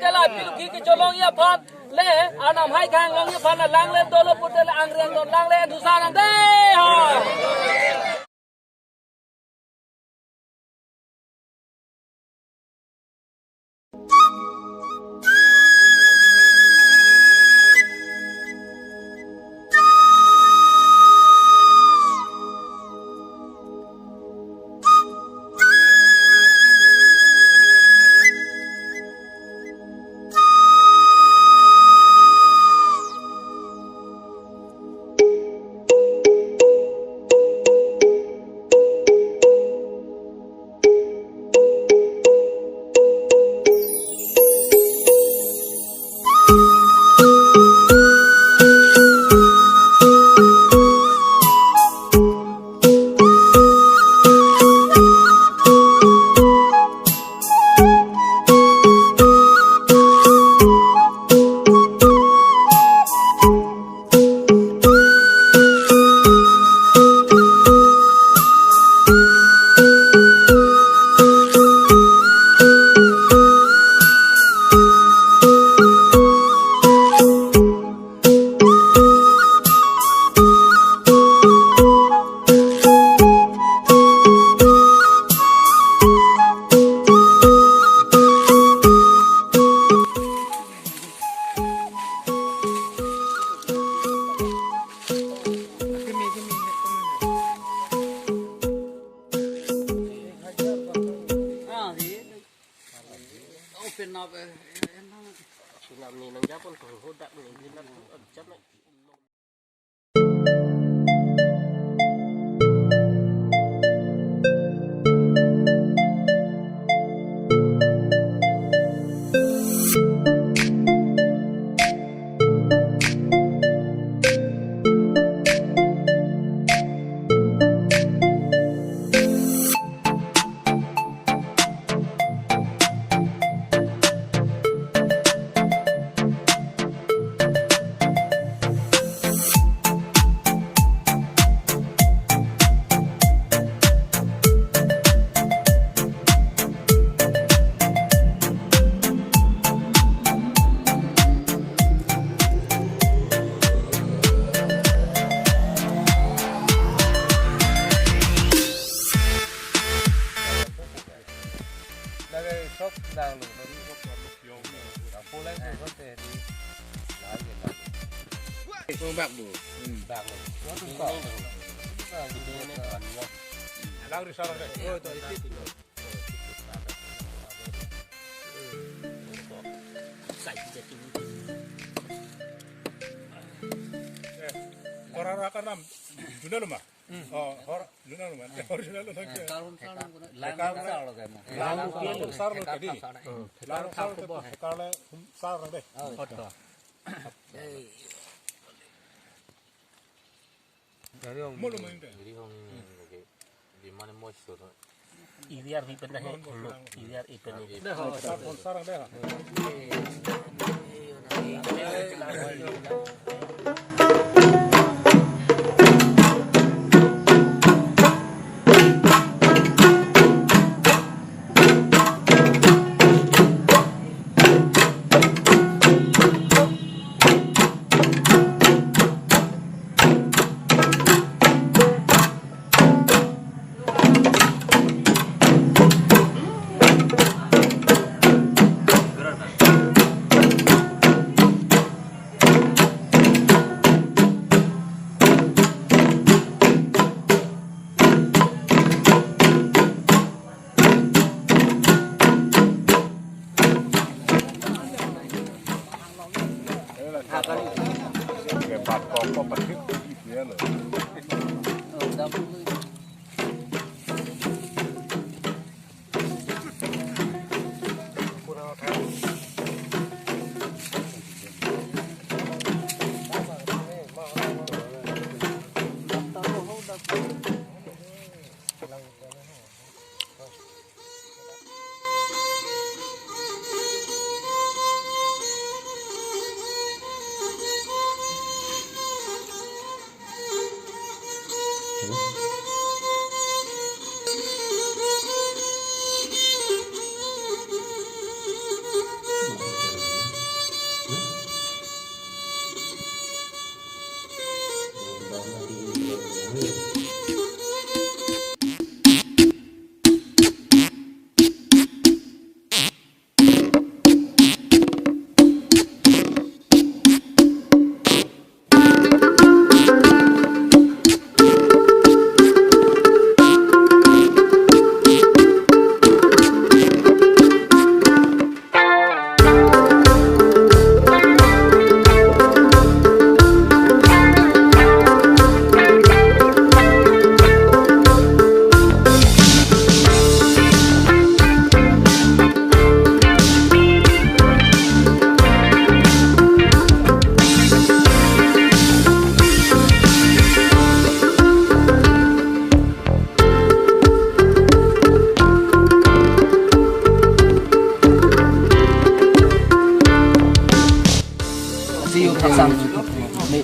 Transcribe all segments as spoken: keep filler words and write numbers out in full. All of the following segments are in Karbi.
Tela pilu ki kecholongji aphan le, anam hai kang longji aphan le, langle dolo pute le, angreng don langle dusa nang de ha. Lagi sok dang lo, sok dang lo. Yang pulang tu kan teh di. Lagi, lagi. Kung bak du. Hmm, bak lo. Waktu kau. Ini, ini, ini, ini. Lang di sana deh. Oh, itu, itu, itu. Eh, orang rakan nam. Juna lo mah. Oh, hor, juna lo mah. Hor juna lo mah. Lang sar lo kan. Lang sar lo tadi. Lang sar lo tadi. Karena sar deh. Dari hong. Mulu main deh. Dari hong lagi. Di mana mau suruh? Iriar di pernah hek. Iriar ipen. Sar, sar deh.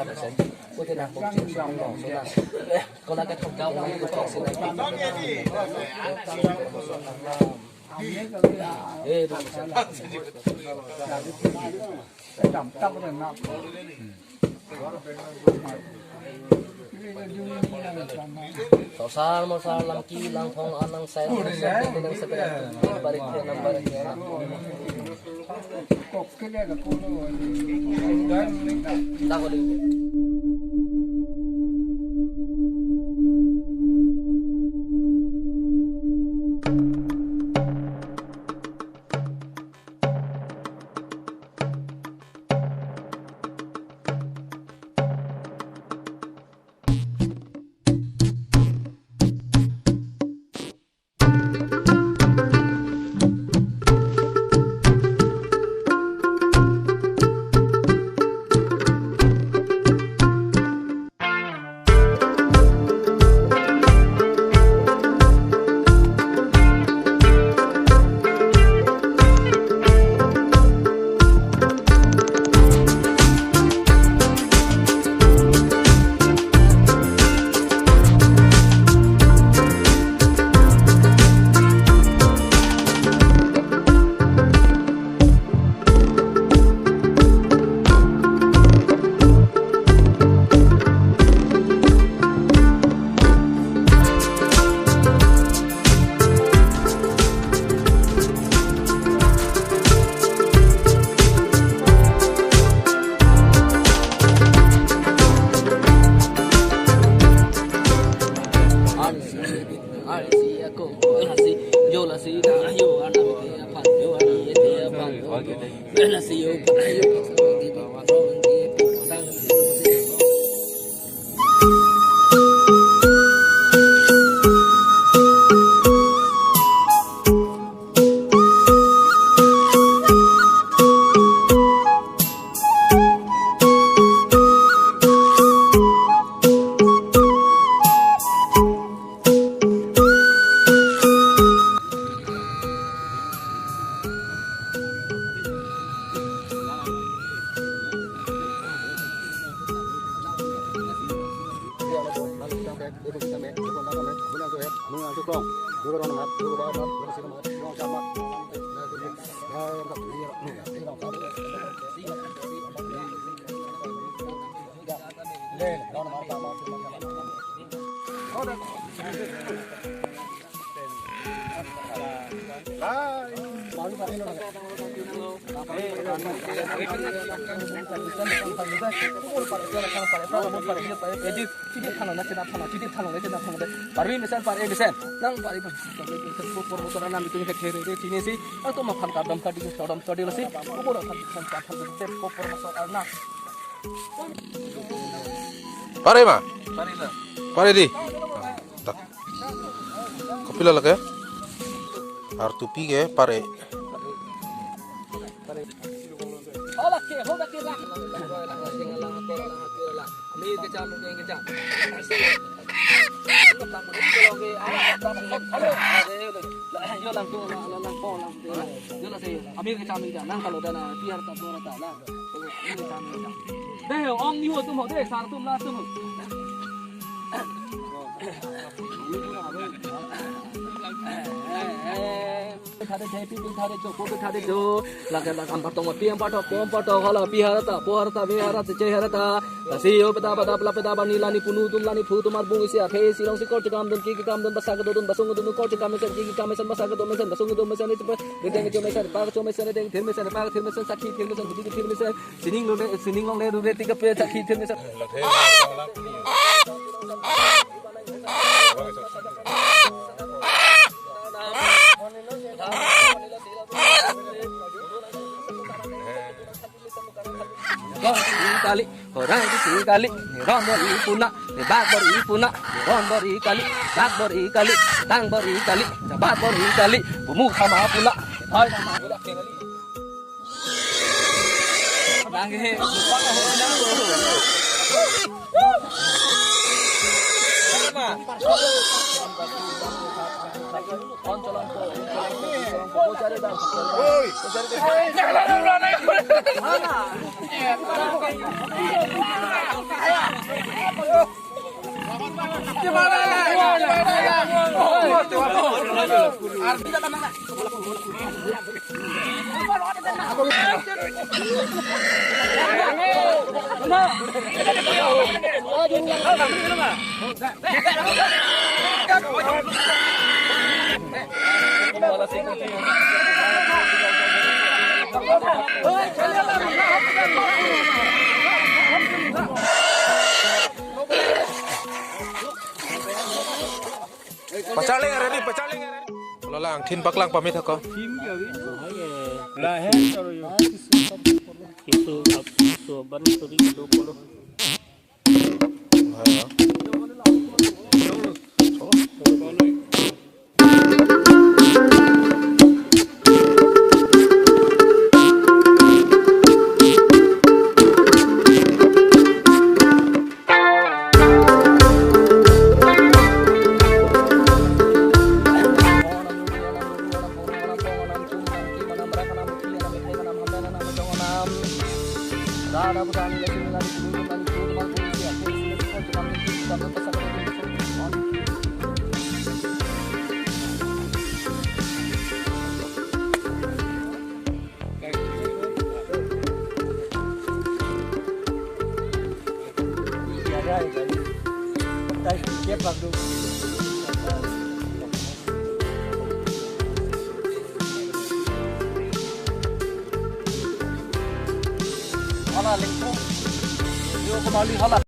la mesen. Pute nangkok si song long so na. Kola ke thok gaon nangkok si nangkok. Eh, dong. Tosar mosar langki langphong anang sai nang sepe nang sepe parik ke nang parik ke. Arsi ako, lasi, yo lasi, na, yo, ana, te, apan, yo, ani, te, apan, yo, lasi, yo, yo, Parvi mesen, par-e mesen. Nang par-e mesen. Por motor anam itu hek hek hek ini si. Atau makan kadam kadi kadam kadi lasi. Kupur akan kan kan kan step por motor anam. Pare ma? Pare la. Pare di. Tak. Kopilo lake? Artupi ke pare. Hola ke, hola ke la. Ami ke cham ke ke cham. Yo lang tu, lang lang lang lang. Yo la si. Ami ke cham ke nang kalau dana biar tak dua rata lah. Deh, ong ni ho tum ho deh, sar tum la tum. Thade jai pi pi thade jo, ko pi thade jo. Lake lake ampat tong pi ampat tong, ko ampat tong, hala pi harata, po harata, me harata, che harata. Lasi yo peta peta pela peta bani lani punu tum lani phu tum arbung isi aphe isi long si kor chekam dun ki kam dun basa kedo dun basung dun kor chekam mesen ki kam mesen basa kedo mesen basung dun mesen. Redeng cho mesen, pak cho mesen, redeng thir mesen, pak thir mesen, sakhi thir mesen, budi thir mesen. Sining longle, sining longle rure tik ape sakhi thir mesen. Kali, orang itu kali, ron bor-i puna, bak bor-i puna, ron bor-i kali, bak bor-i kali, tang bor-i kali, jabat bor-i kali, bumu khama puna. Hai. Pacharleng ready, pacharleng ready. Lala angthin paklang pamit ako. Lahen choro yo. Kisu ap kisu ban suri do polo. Hala lingkung. Yo kembali hala.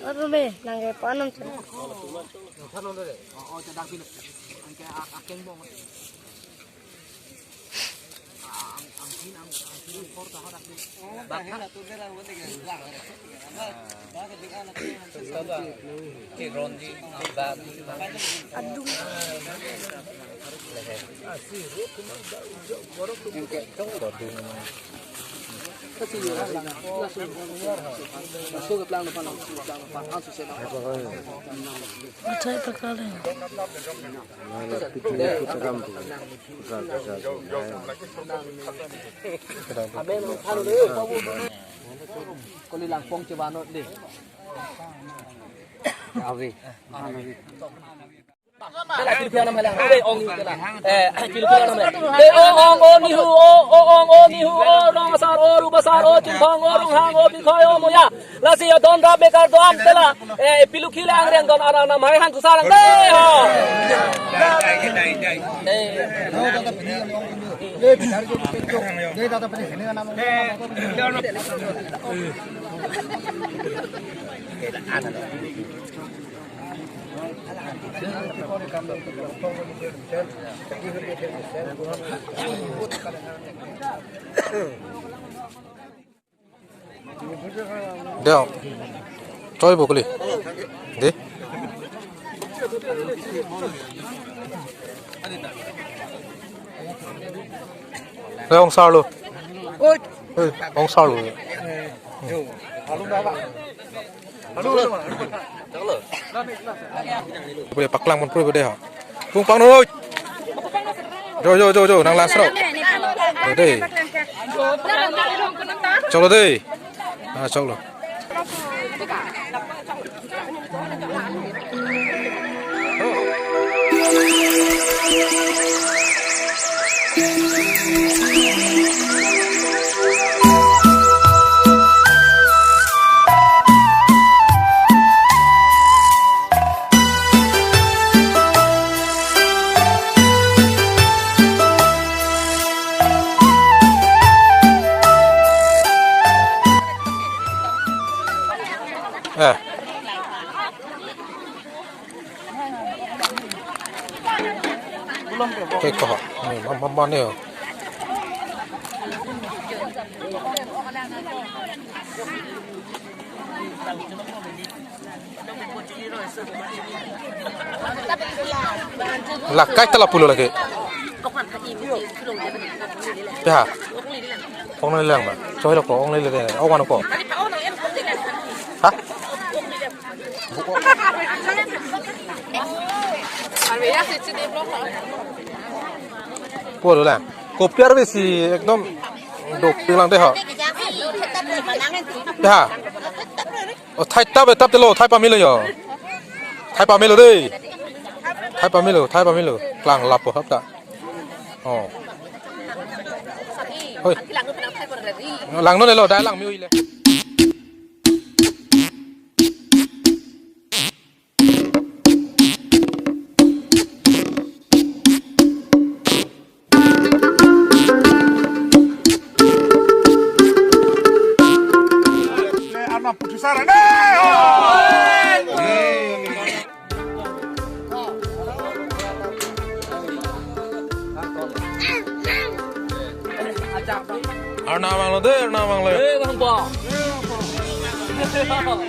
Aduh, be, nang ke panom tu. Aduh. Achai pakale. Koli langpong chebanot de. Ave. Tela, kilu kilu nam lang. Dei, ong, tela. Eh, kilu kilu nam lang. Dei, ong, ong, o, nihu, o, o, ong, o, nihu, o, rong asar, o, rup asar, o, chunphang, o, ronghang, o, bikhoi, o, moya. Lasi ya don rap bekar do-an, tela. Eh, pilu kilu angreng don arang nam hai hang kusarang. Dei, ho. Dei. Dei. Choi bo kali. Dei. Dei, ong sar lo. Oi. Oi, ong sar lo. Boleh paklang pon pro dei ha. Pung pang noi. Jo, jo, jo, jo, nang langsro. Dei. Choklo dei. Ah, choklo. Eh. Ke ko. Ni, ma, ma, ma, ni. La kai tala pulo lagi. Piha? Ong le lang ma. Choi lo ko, ong le le. Ong mano ko. Ha? Ko lo lang. Kopi arve si ekdom dopik lang de ha. Piha? O thai tap tap telo, thai pamelo yo. Thai pamelo de. Thai pamelo, thai pamelo. Klang lapo hap ta. Oh. Hoi. Langnon lo, dai lang mi oi le. Arnam puthusar ne. Arnam vanglo de, Arnam vanglo. Eh, bang ba. Arnam vang.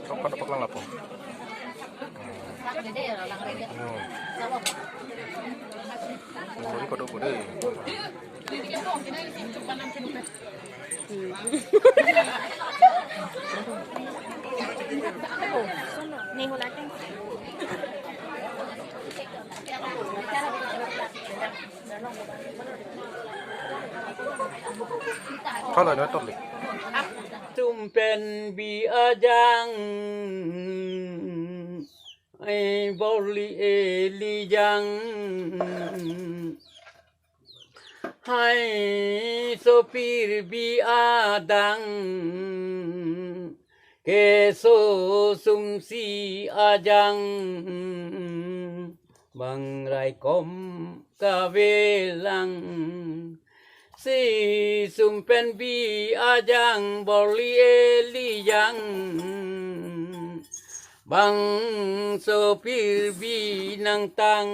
Chok pada paklang lapo. Hmm. Sorry, pada pada. Kalau ada topik. Tum pen bi ajang, ai bor-li eli jang. Hai sopir bi adang, keso sumsi ajang, bang raikom kavelang. Si sum pen bi ajang, bor-li eli jang, bang sopir bi nangtang.